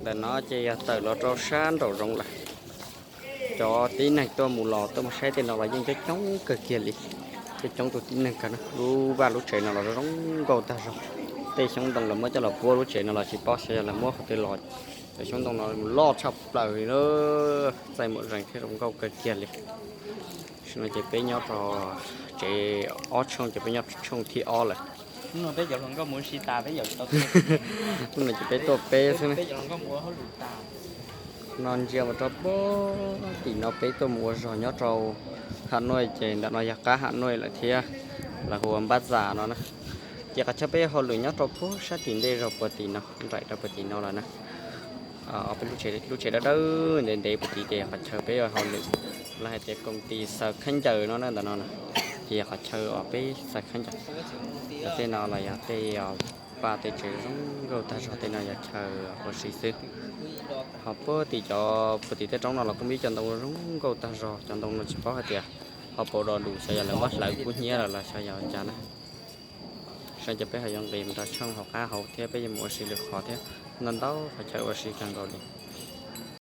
Ntawm no ces yog tawm los rau sab nraum zoov lawm. Cov tib neeg tuaj mus los tuaj mus saib tej no los yeej coob coob kawg kiag li. Coob coob tus tib neeg kawg na. Lub vaj lub tsev no los zoo nkauj tag zog. Tej xyoob ntoo lawv muab coj los puab lub tsev no los tsis paub xyov yog lawv muab qhov twg los. Cov xyoob ntoo no loj tshaj plaws li na. Txaij muaj zeeg thiab zoo nkauj kawg kiag li. Tam sim no ces peb nyob rau tsev ob tshooj ces peb nyob tshooj thib ob lawm. Hnub no ces peb tuaj peb xwb. No ntsia mus rau puag tim no peb tuaj mus ua zog nyob rau Ham Nuaj ces ntawm no yog qab Ham Nuaj lawm thiab, lawv hu ua Npab Zas no na. Ces qhov chaw peb ua hauj lwm nyob rau puag sab tim ntej zog puag tim no, nraim rau puag tim no lawm na. Ob peb lub tsev dawb dawb ntev ntev puag tim ces qhov chaw peb ua hauj lwm, lawv hais tias koom tis xaws khaub ncaws no na ntawm no na. Ces yog qhov chaw uas peb xaws khaub ncaws. Tej no los yog tej vaj tej tsev zoo nkauj tag zog, tej no yog chaw ua si xwb. Ho puag tim cov puag tim tej roob no los kuj muaj ib co ntoo zoo nkauj tag zog, cov ntoo no tsis paub hais tias ho puas do dus xyov yog lawv muab hlawv kub hnyiab lawm los xyov yog cas na. Saib ces peb ho yuav nqis mus rau tshooj hauv qab hauv thiab peb yuav mus ua si lwm qhov thiab. Ntau ntau qhov chaw ua si kawg nkaus li.